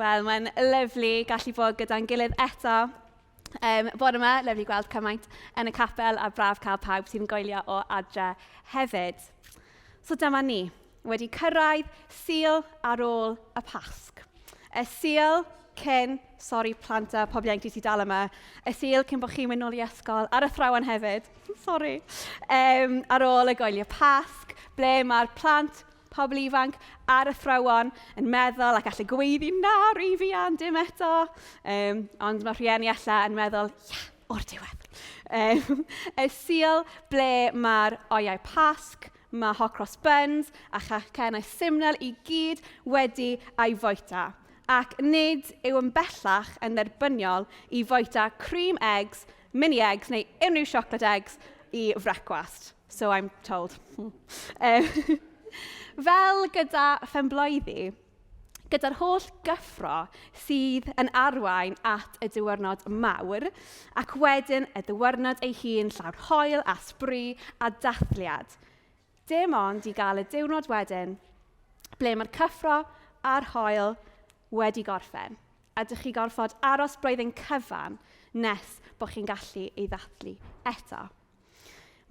Wel, mae'n lyfli gallu bod gyda'n gilydd eto. Bore yma, lyfli gweld cymaint yn y capel a braf cael pawb sy'n goelio o adre hefyd. So dyma ni, wedi cyrraedd Sul ar ôl y Pasg. Y Sul cyn, sori plant a pobl ieuenctid sydd dal yma, y Sul cyn bod chi'n mynd nôl i ysgol, a'r athrawon hefyd, sori, ar ôl y goelio Pasg, ble mae'r plant pobl ifanc a'r athrawon yn meddwl ac alle gweiddi na rhy fuan, dim eto. Ond mae rhieni alla yn meddwl, ia, o'r diwedd. Y Sul ble mae'r oiau Pasg, mae hot cross buns a chacennau simnel i gyd wedi ei fwyta. Ac nid yw yn bellach yn dderbyniol i fwyta cream eggs, mini eggs neu unrhyw chocolate eggs i frecwast. So I'm told. Fel gyda phenblwyddi, gyda'r holl gyffro sydd yn arwain at y diwrnod mawr, ac wedyn y diwrnod ei hun llawn hoel a sbri a dathliad. Dim ond i gael y diwrnod wedyn, ble mae'r cyffro a'r hoel wedi gorffen, a dych chi gorfod aros blwyddyn cyfan nes bod chi'n gallu ei ddathlu eto.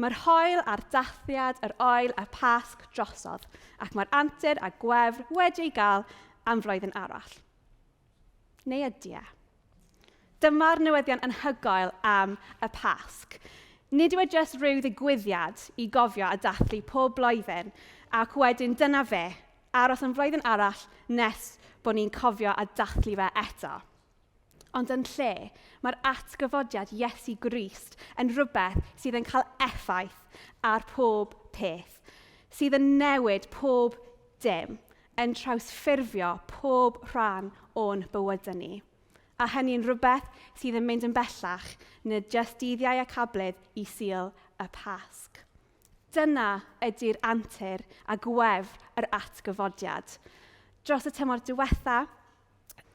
Mae'r hoel a'r dathliad, yr oel a'r Pasg drosodd, ac mae'r antur a gwefr wedi ei gael am flwyddyn arall. Neu ydy e? Dyma'r newyddion anhygoel am y Pasg. Nid yw e jyst rhyw ddigwyddiad i gofio a dathlu pob blwyddyn, ac wedyn dyna fe, aros am flwyddyn arall nes bod ni'n cofio a dathlu fe eto. Ond yn lle, mae'r atgyfodiad Iesu Grist yn rhywbeth sydd yn cael effaith ar pob peth, sydd yn newid pob dim, yn trawsffurfio pob rhan o'n bywydau ni. A hynny'n rhywbeth sydd yn mynd yn bellach na jyst dyddiau a cablydd i Sul y Pasg. Dyna ydy'r antur a gwefr yr atgyfodiad. Dros y tymor diwetha,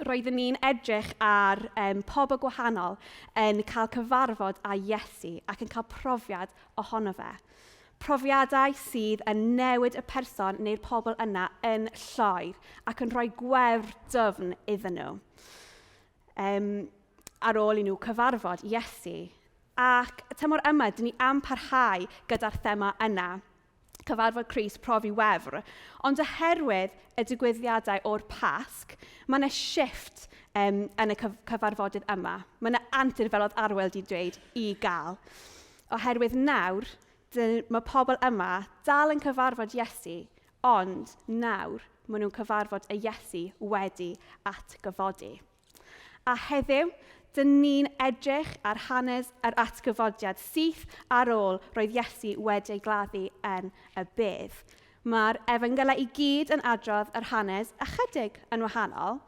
roeddwn ni'n edrych ar pobl gwahanol yn cael cyfarfod â Iesu ac yn cael profiad ohono fe. Profiadau sydd yn newid y person neu'r pobl yna yn lloer ac yn rhoi gwefr dwfn iddyn nhw. Ar ôl i nhw cyfarfod Iesu. Ac tymor yma, dyn ni am parhau gyda'r thema yna. Cyfarfod Crist, profi wefr. Ond oherwydd y digwyddiadau o'r Pasg, mae yna shift yn y cyfarfodydd yma. Mae yna antur, fel oedd Arwel wedi dweud, i gael. Oherwydd nawr, mae pobl yma dal yn cyfarfod Iesu, ond nawr maen nhw'n cyfarfod y Iesu wedi atgyfodi. A heddiw, dyn ni'n edrych ar hanes yr atgyfodiad syth ar ôl roedd Iesu wedi ei gladdu yn y bedd. Mae'r efengylau i gyd yn adrodd yr hanes ychydig yn wahanol,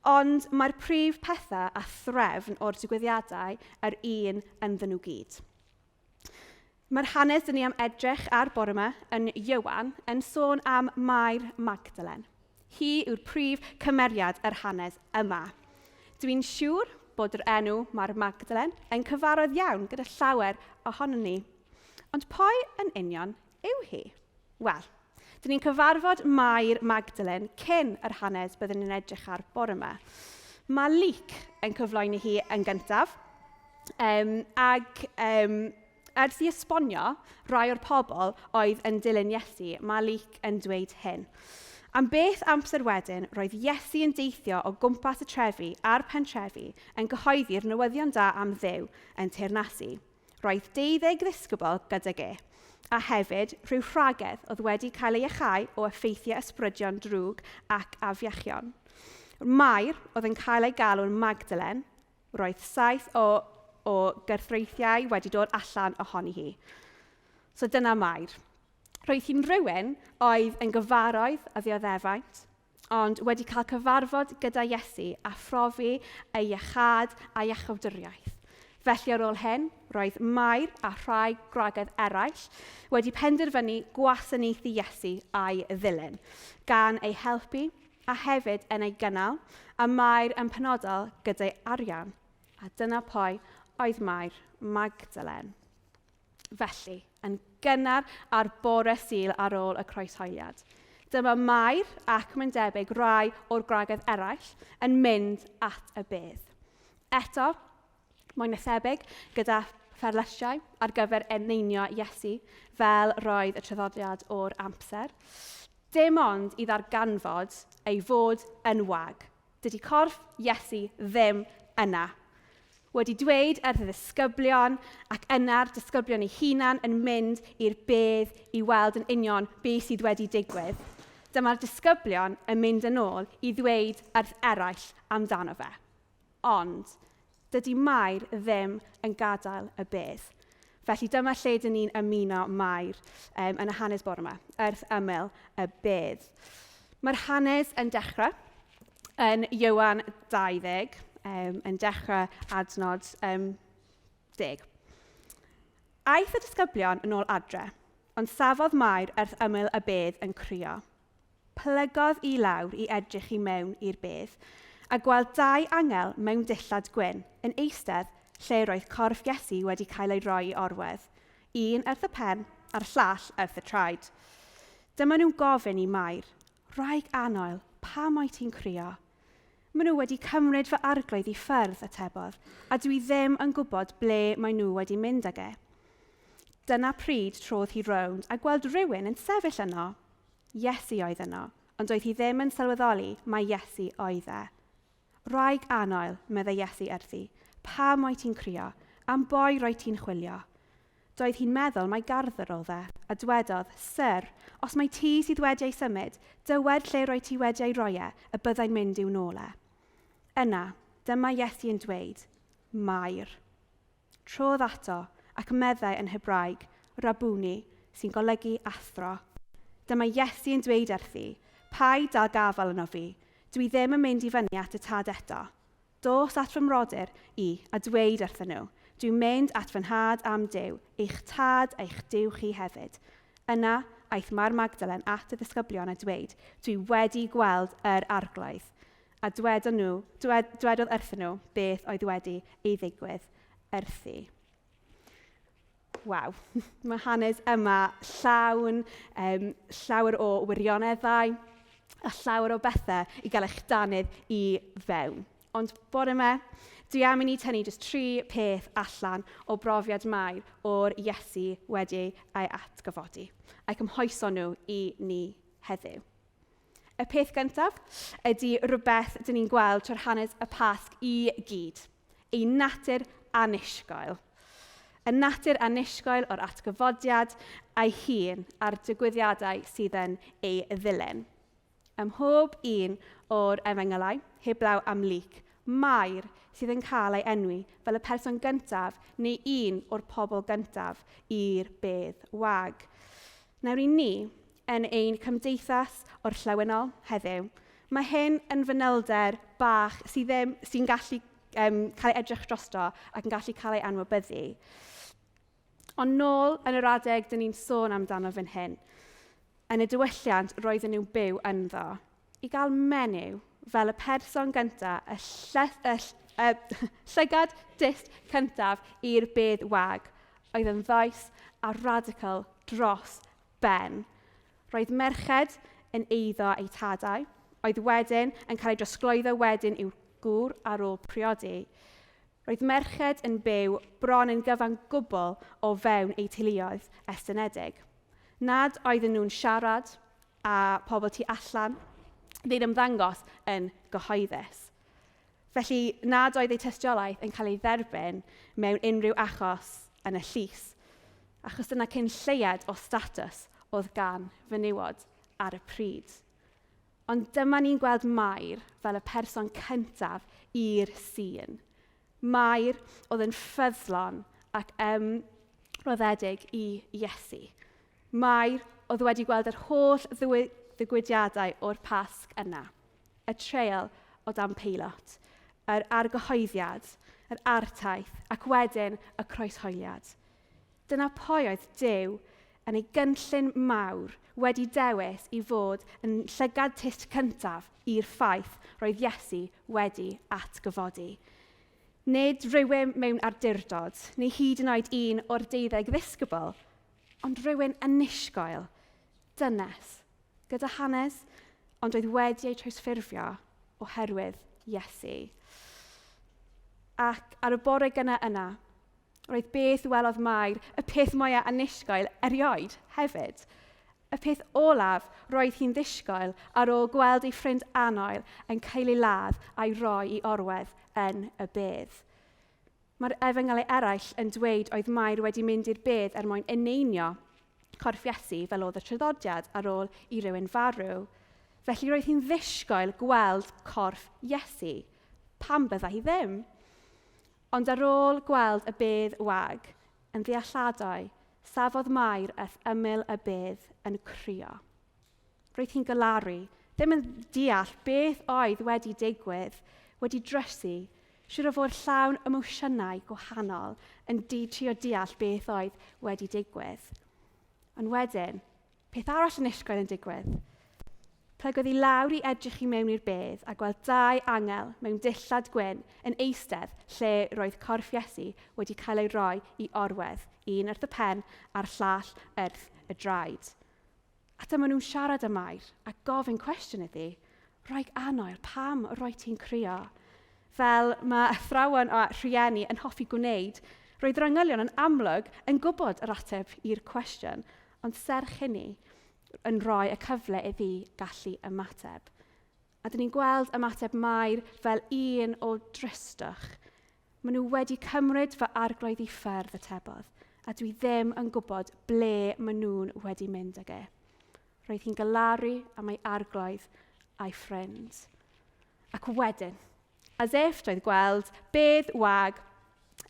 ond mae'r prif pethau a threfn o'r digwyddiadau yr un ynddyn nhw gyd. Mae'r hanes dyn ni am edrych ar bore yma yn Ioan yn sôn am Mair Magdalen. Hi yw'r prif cymeriad yr hanes yma. Dwi'n siŵr bod yr enw Mair Magdalen yn cyfarwydd iawn gyda llawer ohonon ni. Ond pwy yn union yw hi? Wel, dyn ni'n cyfarfod Mair Magdalen cyn yr hanes byddwn ni'n edrych ar bore yma. Mae Luc yn cyflwyno hi yn gyntaf, ac ers i esbonio rai o'r pobl oedd yn dilyn Iesu, mae Luc yn dweud hyn. Am beth amser wedyn, roedd Iesu yn deithio o gwmpas y trefi a'r pentrefi yn cyhoeddi'r newyddion da am Dduw yn teyrnasu. Roedd deuddeg ddisgybl gydag e, a hefyd rhyw wragedd oedd wedi cael ei iachau o effeithiau ysbrydion drwg ac afiachion. Mair oedd yn cael ei galw'n Magdalen, Roedd 7 o gyrthreithiau wedi dod allan ohoni hi. So dyna Mair. Roedd hi'n rhywun oedd yn gyfarwydd a ddioddefaint, ond wedi cael cyfarfod gyda Iesu a phrofi ei iachâd a'i iachawdwriaeth. Felly ar ôl hyn, roedd Mair a rhai gwragedd eraill wedi penderfynu gwasanaethu Iesu a'i ddilyn, gan ei helpu a hefyd yn ei gynnal, a Mair yn penodol gyda'i arian. A dyna pwy oedd Mair Magdalen. Felly, yn gynnar ar bore Sul ar ôl y croeshoeliad. Dyma Mair, ac mae'n debyg rai o'r gwragedd eraill, yn mynd at y bedd. Eto, mwy na thebyg, gyda pherlysiau ar gyfer eneinio Iesu, fel roedd y traddodiad o'r amser. Dim ond i ddarganfod ei fod yn wag. Dydy corff Iesu ddim yna. Wedi dweud wrth y ddisgyblion ac yna'r disgyblion eu hunan yn mynd i'r bedd i weld yn union beth sydd wedi digwydd. Dyma'r disgyblion yn mynd yn ôl i ddweud wrth eraill amdano fe. Ond dydy Mair ddim yn gadael y bedd. Felly dyma lle dyn ni'n ymuno Mair yn y hanes bore yma, wrth ymyl y bedd. Mae'r hanes yn dechrau yn Ioan 20, yn dechrau adnod 10. Aeth y disgyblion yn ôl adre, ond safodd Mair wrth ymyl y bedd yn crio. Plygodd i lawr i edrych i mewn i'r bedd, a gweld dau angel mewn dillad gwyn yn eistedd lle roedd corff Iesu wedi cael ei roi i orwedd, un wrth y pen a'r llall wrth y traed. Dyma nhw'n gofyn i Mair, Wraig annwyl, pam wyt ti'n crio? Maen nhw wedi cymryd fy arglwydd i ffyrdd, atebodd, a dw i ddim yn gwybod ble maen nhw wedi mynd ag e. Dyna pryd trodd hi rownd a gweld rhywun yn sefyll yno. Iesu oedd yno, ond doedd hi ddim yn sylweddoli mai Iesu oedd e. Wraig annwyl, meddai Iesu wrthi, pam wyt ti'n crio? Am bwy rwyt ti'n chwilio? Doedd hi'n meddwl mai garddwr oedd e, a dwedodd, Syr, os mai ti sydd wedi ei symud, dywed lle rwyt ti wedi ei roi e, y byddai'n mynd i'w nôl e. Yna, dyma Iesu yn dweud, Mair. Trodd ato, ac meddai yn Hebraeg, Rabuni, sy'n golygu athro. Dyma Iesu yn dweud wrthi, Paid dal gafael yno fi, dw i ddim yn mynd i fyny at y Tad eto. Dos at fy mrodyr i a dweud wrthyn nhw, 'Dwi'n mynd at fy nhad a'm Duw, eich tad a'ch Duw chi hefyd. Yna, aeth Mair Magdalen at y ddisgyblion a dweud, 'Dwi wedi gweld yr Arglwydd. A dwedon nhw, dwed, dwedodd wrthyn nhw beth oedd wedi ei ddigwydd wrthi. Waw, mae hanes yma llawn, llawer o wirioneddau a llawer o bethau i gael eich danydd i fewn. Ond bore yma, dwi am i ni tynnu jyst tri peth allan o brofiad Mair o'r Iesu wedi ei atgyfodi, a'i cymhwyso nhw i ni heddiw. Y peth gyntaf ydy rhywbeth dyn ni'n gweld trwy'r hanes y Pasg i gyd. Ei natur annisgwyl. Y natur annisgwyl o'r atgyfodiad a'i hun a'r digwyddiadau sydd yn ei ddilyn. Ym mhob un o'r efengylau, heblaw am Luc, Mair sydd yn cael ei enwi fel y person gyntaf neu un o'r pobl gyntaf i'r bedd wag. Nawr i ni, yn ein cymdeithas orllewinol heddiw, mae hyn yn fanylder bach sydd ddim, sy'n gallu cael ei edrych drosto ac yn gallu cael ei anwybyddu. Ond nôl yn yr adeg dyn ni'n sôn amdano fan hyn, yn y diwylliant roedden nhw'n byw ynddo, i gael menyw fel y person gyntaf, y, lle, y, y, llygad dyst cyntaf i'r bedd wag, oedd yn ddoes a radical dros ben. Roedd merched yn eiddo eu tadau, oedd wedyn yn cael ei drosglwyddo wedyn i'w gŵr ar ôl priodi. Roedd merched yn byw bron yn gyfan gwbl o fewn eu teuluoedd estynedig. Nad oedden nhw'n siarad â pobl tu allan, neu'n ymddangos yn gyhoeddus. Felly, nad oedd eu tystiolaeth yn cael ei dderbyn mewn unrhyw achos yn y llys, achos dyna cyn lleied o statws oedd gan fenywod ar y pryd. Ond dyma ni'n gweld Mair fel y person cyntaf i'r sîn. Mair oedd yn ffyddlon ac ymroddedig i Iesu. Mair oedd wedi gweld yr holl ddigwyddiadau o'r Pasg yna. Y treul o dan peilot, yr argyhoeddiad, yr artaith, ac wedyn y croeshoeliad. Dyna pwy oedd Duw yn ei gynllun mawr wedi dewis i fod yn llygad tyst cyntaf i'r ffaith roedd Iesu wedi atgyfodi. Nid rhywun mewn awdurdod, neu hyd yn oed un o'r deuddeg ddisgybl, ond rhywun annisgwyl, dynes, gyda hanes, ond oedd wedi ei trawsffurfio oherwydd Iesu. Ac ar y bore gyna yna, roedd beth welodd Mair y peth mwyaf annisgwyl erioed hefyd. Y peth olaf roedd hi'n ddisgwyl ar ôl gweld ei ffrind annwyl yn cael ei ladd a'i roi i orwedd yn y bedd. Mae'r efengylau eraill yn dweud oedd Mair wedi mynd i'r bedd er mwyn eneinio corff Iesu fel oedd y traddodiad ar ôl i rywun farw. Felly roedd hi'n ddisgwyl gweld corff Iesu. Pam bydda hi ddim? Ond ar ôl gweld y bedd wag, yn ddealladwy, safodd Mair wrth ymyl y bedd yn crio. Roedd hi'n galaru, ddim yn deall beth oedd wedi digwydd, wedi drysu, siŵr o fod llawn emosiynau gwahanol yn di trio deall beth oedd wedi digwydd. Ond wedyn, peth arall annisgwyl yn digwydd. Plygodd i lawr i edrych i mewn i'r bedd a gweld dau angel mewn dillad gwyn yn eistedd lle roedd corff Iesu wedi cael ei roi i orwedd, un wrth y pen a'r llall wrth y draed. A dyma nhw'n siarad â Mair a gofyn cwestiwn iddi, Wraig annwyl, pam roi ti'n crio? Fel mae athrawon a rhieni yn hoffi gwneud, roedd yr angylion yn amlwg yn gwybod yr ateb i'r cwestiwn, ond serch hynny, yn rhoi y cyfle iddi gallu ymateb. A dyn ni'n gweld ymateb Mair fel un o dristwch. Maen nhw wedi cymryd fy arglwydd i ffyrdd, atebodd, a dwi ddim yn gwybod ble maen nhw'n wedi mynd ag e. Roedd hi'n galaru am ei arglwydd a'i ffrind. Ac wedyn, as if doedd gweld bedd wag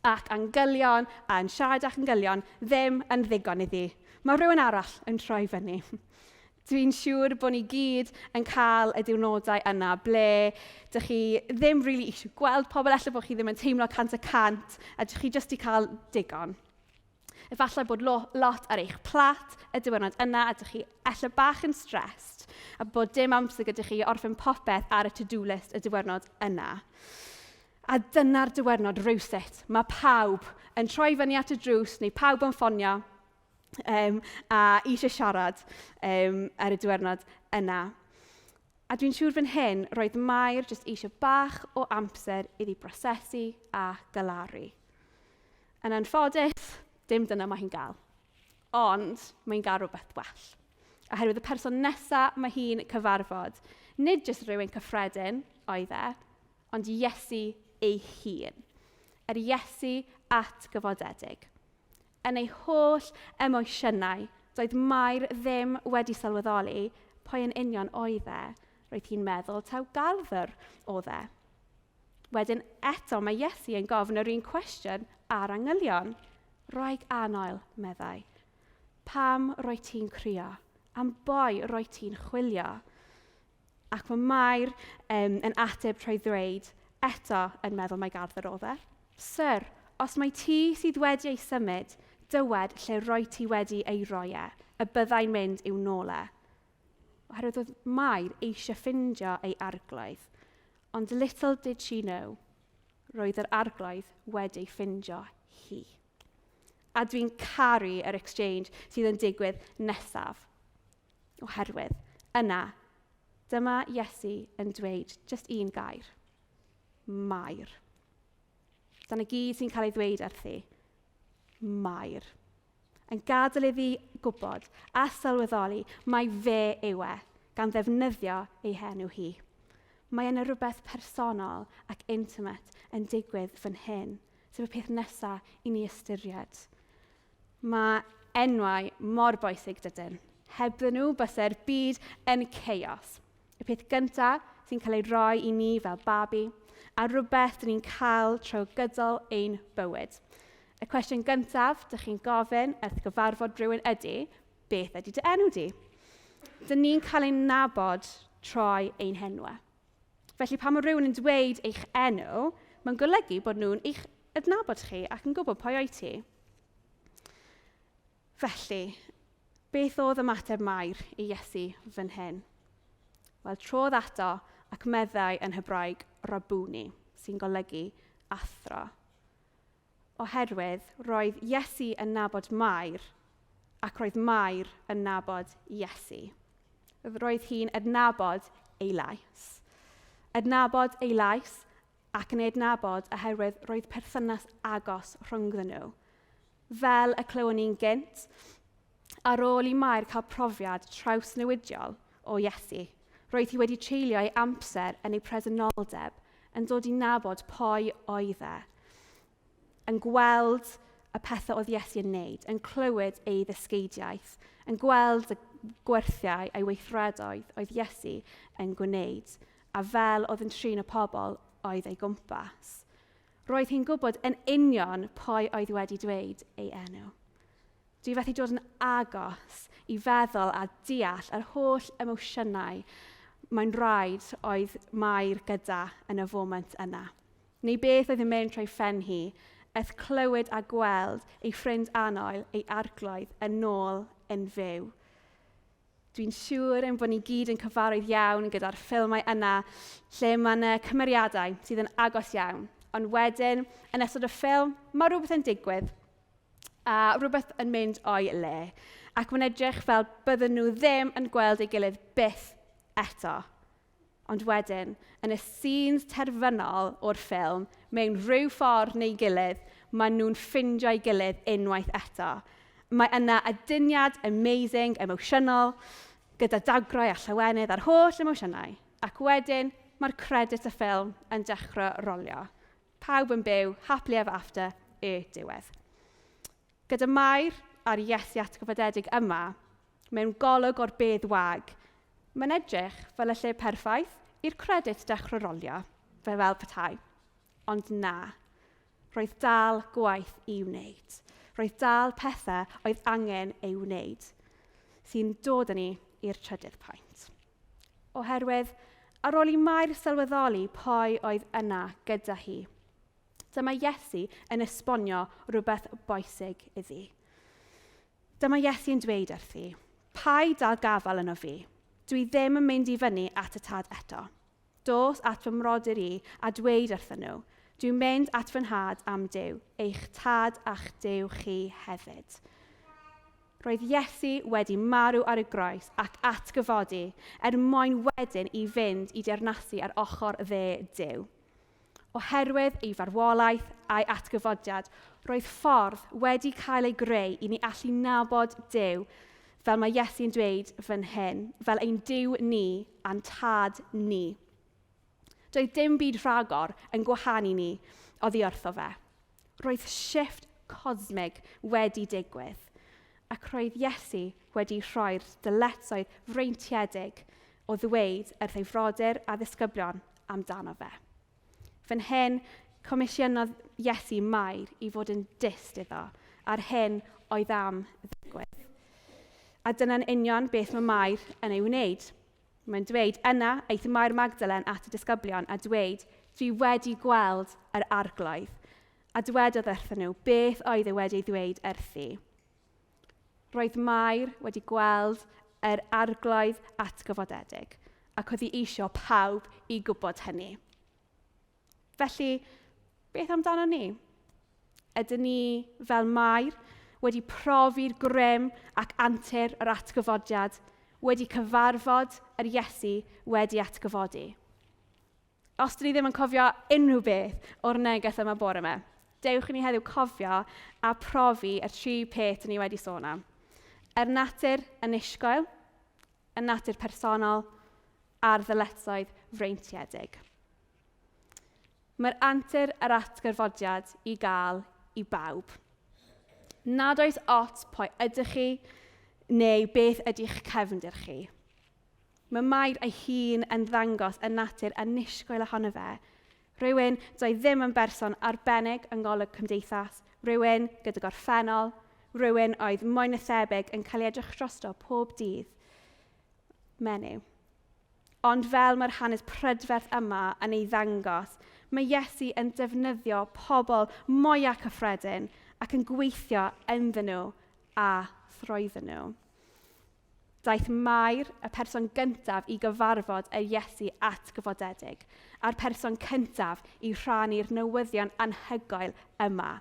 ac angylion a'n siarad â'ch angylion ddim yn ddigon iddi. Mae rhywun arall yn troi fyny. Dwi'n siŵr bod ni gyd yn cael y diwrnodau yna ble dych chi ddim really eisiau gweld pobl, ella bod chi ddim yn teimlo 100% a dych chi jyst i cael digon. Efallai bod lo lot ar eich plat y diwrnod yna a dych chi ella bach yn stressed a bod dim amser gyda chi i orffen popeth ar y to-do list y diwrnod yna. A dyna'r diwrnod rywsut. Mae pawb yn troi fyny at y drws neu pawb yn ffonio a eisiau siarad ar y diwrnod yna. A dwi'n siŵr fan hyn, roedd Mair jyst eisiau bach o amser iddi brosesu a galaru. Yn anffodus, dim dyna mae hi'n gael. Ond mae'n gael rhywbeth well. Oherwydd y person nesaf mae hi'n cyfarfod, nid jyst rhywun cyffredin oedd e, ond Iesu ei hun. Yr Iesu atgyfodedig. Yn ei holl emosiynau, doedd Mair ddim wedi sylweddoli pwy yn union oedd e. Roedd hi'n meddwl taw garddwr oedd e. Wedyn eto mae Iesu yn gofyn yr un cwestiwn ar angylion. Wraig annwyl, meddai. Pam roi ti'n crio? Am boi roi ti'n chwilio? Ac mae Mair yn ateb trwy ddweud, eto yn meddwl mai garddwr oedd e. Syr, os mai ti sydd wedi ei symud, dywed lle roi ti wedi ei roi e, y byddai'n mynd i'w nôl e. Oherwydd oedd Mair eisiau ffindio ei arglwydd. Ond little did she know, roedd yr arglwydd wedi ffindio hi. A dwi'n caru yr exchange sydd yn digwydd nesaf. Oherwydd, yna, dyma Iesu yn dweud just un gair. Mair. Dyna gyd sy'n cael ei ddweud wrthi. Mair. Yn gadael iddi gwybod a sylweddoli mai fe yw e, gan ddefnyddio ei henw hi. Mae yna rhywbeth personol ac intimate yn digwydd fan hyn, sef y peth nesaf i ni ystyried. Mae enwau mor bwysig dydyn. Hebddyn nhw byse'r byd yn chaos. Y peth gyntaf sy'n cael ei roi i ni fel babi, a rhywbeth dyn ni'n cael trwy gydol ein bywyd. Y cwestiwn gyntaf dych chi'n gofyn wrth gyfarfod rhywun ydy, beth ydy dy enw di? Dyn ni'n cael ein nabod trwy ein henwau. Felly pan mae rhywun yn dweud eich enw, mae'n golygu bod nhw'n eich adnabod chi ac yn gwybod pwy wyt ti. Felly, beth oedd ymateb Mair i Iesu fan hyn? Wel, trodd ato ac meddai yn Hebraeg Rabuni, sy'n golygu athro. Oherwydd roedd Iesu yn nabod Mair ac roedd Mair yn nabod Iesu. Roedd hi'n adnabod ei lais. Adnabod ei lais ac yn ei adnabod oherwydd roedd perthynas agos rhyngddyn nhw. Fel y clywon ni'n gynt, ar ôl i Mair cael profiad trawsnewidiol o Iesu, roedd hi wedi treulio ei amser yn ei presenoldeb yn dod i nabod pwy oedd e, yn gweld y pethau oedd Iesu yn wneud, yn clywed ei ddysgeidiaeth, yn gweld y gwerthiau a'i weithredoedd oedd Iesu yn gwneud, a fel oedd yn trin y pobl oedd ei gwmpas. Roedd hi'n gwybod yn union pwy oedd wedi dweud ei enw. Dwi fethu dod yn agos i feddwl a deall yr holl emosiynau mae'n rhaid oedd Mair gyda yn y foment yna. Neu beth oedd yn mynd trwy phen hi, wrth clywed a gweld ei ffrind annwyl, ei arglwydd, yn ôl yn fyw. Dwi'n siŵr ein bod ni gyd yn cyfarwydd iawn gyda'r ffilmau yna lle mae yna cymeriadau sydd yn agos iawn. Ond wedyn, yn ystod y ffilm, mae rhywbeth yn digwydd a rhywbeth yn mynd o'i le. Ac mae'n edrych fel bydden nhw ddim yn gweld ei gilydd byth eto. Ond wedyn, yn y scenes terfynol o'r ffilm, mewn rhyw ffordd neu gilydd, maen nhw'n ffindio'i gilydd unwaith eto. Mae yna aduniad amazing, emosiynol, gyda dagrau a llawenydd a'r holl emosiynau. Ac wedyn, mae'r credit y ffilm yn dechrau rolio. Pawb yn byw, happily ever after, y diwedd. Gyda Mair a'r Iesu atgyfodedig yma, mewn golwg o'r bedd wag, mae'n edrych fel y lle perffaith i'r credit dechrau rolio, fe fel petai. Ond na, roedd dal gwaith i wneud. Roedd dal pethau oedd angen ei wneud, sy'n dod â ni i'r trydydd pwynt. Oherwydd, ar ôl i Mair sylweddoli pwy oedd yna gyda hi, dyma Iesu yn esbonio rhywbeth bwysig iddi. Dyma Iesu yn dweud wrthi, "Paid dal gafael yno fi. Dwi ddim yn mynd i fyny at y tad eto. Dos at fy mrodyr i a dweud wrthyn nhw, dwi'n mynd at fy nhad a'm Duw, eich tad a'ch Duw chi hefyd." Roedd Iesu wedi marw ar y groes ac atgyfodi er mwyn wedyn i fynd i deyrnasu ar ochr dde Duw. Oherwydd ei farwolaeth a'i atgyfodiad, roedd ffordd wedi cael ei greu i ni allu nabod Duw, fel mae Iesu'n dweud fan hyn, fel ein Duw ni a'n tad ni. Doedd dim byd rhagor yn gwahanu ni oddi wrtho fe. Roedd shift cosmig wedi digwydd, ac roedd Iesu wedi rhoi'r dyletswydd freintiedig o ddweud wrth ei frodyr a ddisgyblion amdano fe. Fan hyn, comisiynodd Iesu Mair i fod yn dyst iddo ar hyn oedd am ddigwydd. A dyna'n union beth mae Mair yn ei wneud. Mae'n dweud, yna aeth Mair Magdalen at y disgyblion a dweud, "Dwi wedi gweld yr arglwydd." A dywedodd wrthyn nhw beth oedd e wedi ei ddweud wrthi. Roedd Mair wedi gweld yr arglwydd atgyfodedig, ac oedd hi eisiau pawb i gwybod hynny. Felly, beth amdano ni? Ydyn ni, fel Mair, wedi profi'r grym ac antur yr atgyfodiad, wedi cyfarfod yr Iesu wedi atgyfodi? Os dyn ni ddim yn cofio unrhyw beth o'r neges yma bore yma, dewch i ni heddiw cofio a profi y tri peth dyn ni wedi sôn am. Yr natur annisgwyl, y natur personol, a'r ddyletswydd freintiedig. Mae'r antur yr atgyfodiad i gael i bawb. Nad oes ots pwy ydych chi neu beth ydy'ch cefndir chi. Mae Mair ei hun yn ddangos y natur annisgwyl ohono fe. Rhywun doedd ddim yn berson arbennig yng ngolwg cymdeithas, rhywun gyda gorffennol, rhywun oedd mwy na thebyg yn cael ei edrych drosto pob dydd. Menyw. Ond fel mae'r hanes prydferth yma yn ei ddangos, mae Iesu yn defnyddio pobl mwyaf cyffredin ac yn gweithio ynddyn nhw a thrwyddyn nhw. Daeth Mair, y person gyntaf i gyfarfod y Iesu atgyfodedig, a'r person cyntaf i rhannu'r newyddion anhygoel yma.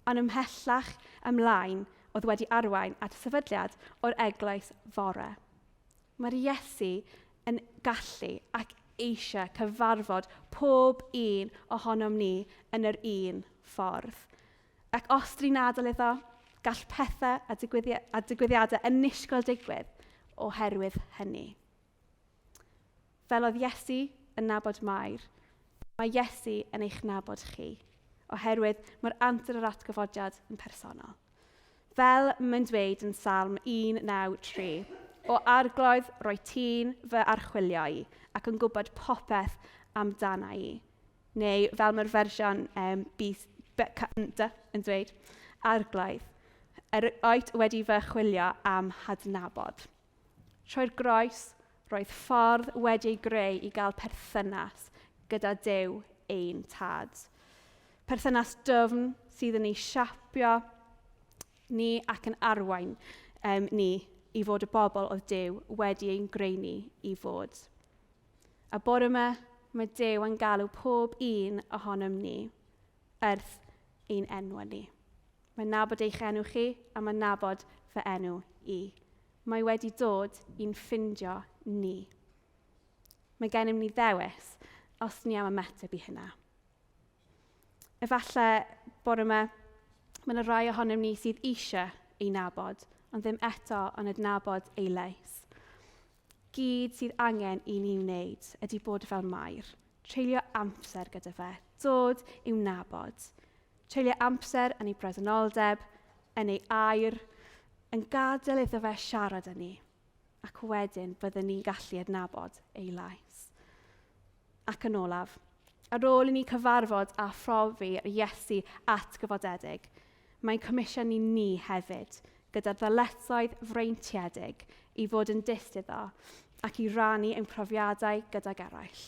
Ond ymhellach ymlaen oedd wedi arwain at y sefydliad o'r eglwys fore. Mae'r Iesu yn gallu ac eisiau cyfarfod pob un ohonom ni yn yr un ffordd. Ac os dyn ni'n adael iddo, gall pethau a, digwyddi a digwyddiadau annisgwyl digwydd oherwydd hynny. Fel oedd Iesu yn nabod Mair, mae Iesu yn eich nabod chi, oherwydd mae'r antur yr atgyfodiad yn personol. Fel mae'n dweud yn Salm 193, O arglwydd, roi ti'n fy archwilio i, ac yn gwybod popeth amdana i. Neu fel mae'r fersiwn um, B, B, C, D yn dweud, arglwydd, yr oed wedi fy chwilio am hadnabod. Trwy'r groes, roedd ffordd wedi ei greu i gael perthynas gyda Duw ein tad. Perthynas dwfn sydd yn ei siapio ni ac yn arwain um, ni i fod y bobl oedd Duw wedi ein greu ni i fod. A bore yma, mae Duw yn galw pob un ohonom ni wrth ein enw ni. Mae'n nabod eich enw chi a mae'n nabod fy enw i. Mae wedi dod i'n ffindio ni. Mae gennym ni ddewis os ni am ymateb i hynna. Efallai bore yma, mae yna rai ohonom ni sydd eisiau ei nabod, ond ddim eto yn adnabod ei lais. Gyd sydd angen i ni wneud ydy bod fel Mair, treulio amser gyda fe, dod i'w nabod. Treulio amser yn ei bresenoldeb, yn ei air, yn gadael iddo fe siarad â ni, ac wedyn byddwn ni'n gallu adnabod ei lais. Ac yn olaf, ar ôl i ni cyfarfod a phrofi Iesu atgyfodedig, mae'n comisiynu ni hefyd gyda'r ddyletswydd freintiedig i fod yn dyst iddo ac i rannu ein profiadau gydag eraill.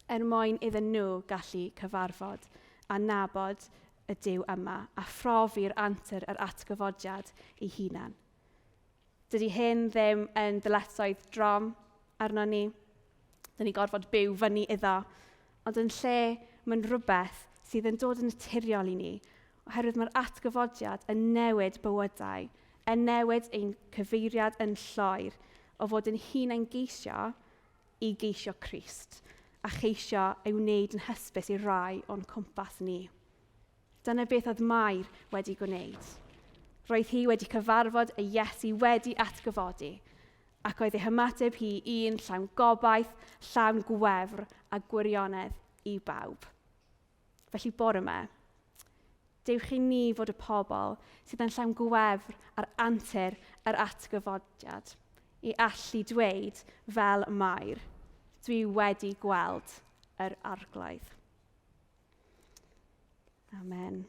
Er mwyn iddyn nhw gallu cyfarfod a nabod y Duw yma a phrofi'r antur yr atgyfodiad ei hunan. Dydy hyn ddim yn ddyletswydd drom arno ni. Dyn ni gorfod byw fyny iddo. Ond yn lle mae'n rhywbeth sydd yn dod yn naturiol i ni, oherwydd mae'r atgyfodiad yn newid bywydau, yn newid ein cyfeiriad yn lloer o fod yn hunain geisio i geisio Crist a cheisio ei wneud yn hysbys i rai o'n cwmpas ni. Dyna beth oedd Mair wedi gwneud. Roedd hi wedi cyfarfod y Iesu wedi atgyfodi, ac oedd ei hymateb hi un llawn gobaith, llawn gwefr a gwirionedd i bawb. Felly bore yma, dewch i ni fod y pobl sydd yn llawn gwefr a'r antur yr atgyfodiad, i allu dweud fel Mair, dwi wedi gweld yr arglwydd. Amen.